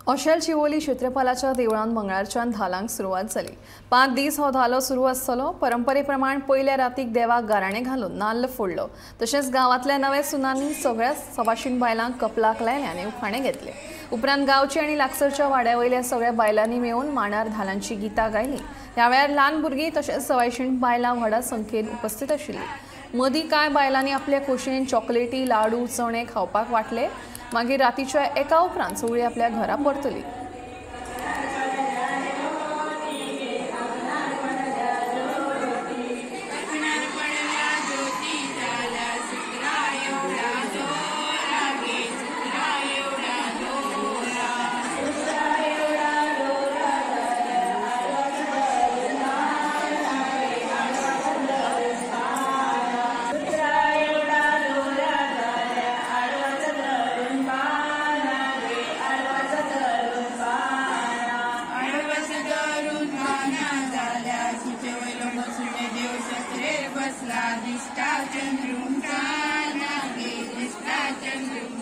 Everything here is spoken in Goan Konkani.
ओशेल शिवोली क्षेत्रपालाच्या देवळांत मंगळारच्यान धालांक सुरवात जाली. 5 दीस हो धालो सुरू आसतलो. परंपरे प्रमाण पयल्या रातीक देवाक गाराणें घालून नाल्ल फोडलो. तशेंच गांवांतल्या नव्या सुनांनी सगळ्या सवाशीण बायलांक कपलाक लायले आनी उखाणे घेतले. उपरांत गांवची आनी लागसरच्या वाड्या वयल्या सगळ्या बायलांनी मेळून मांडार धालांची गितां गायली. ह्या वेळार ल्हान भुरगीं तशेंच सवायशीण बायलां व्हडा संख्येन उपस्थित आशिल्ली. मदीं कांय बायलांनी आपल्या खोशयेन चॉकलेटी, लाडू, चणे खावपाक वांटले. मागीर रातीच्या एका उपरांत सगळीं आपल्या घरा परतली. दिसता चंद्रुंका नागे दिसता चंद्रुंका.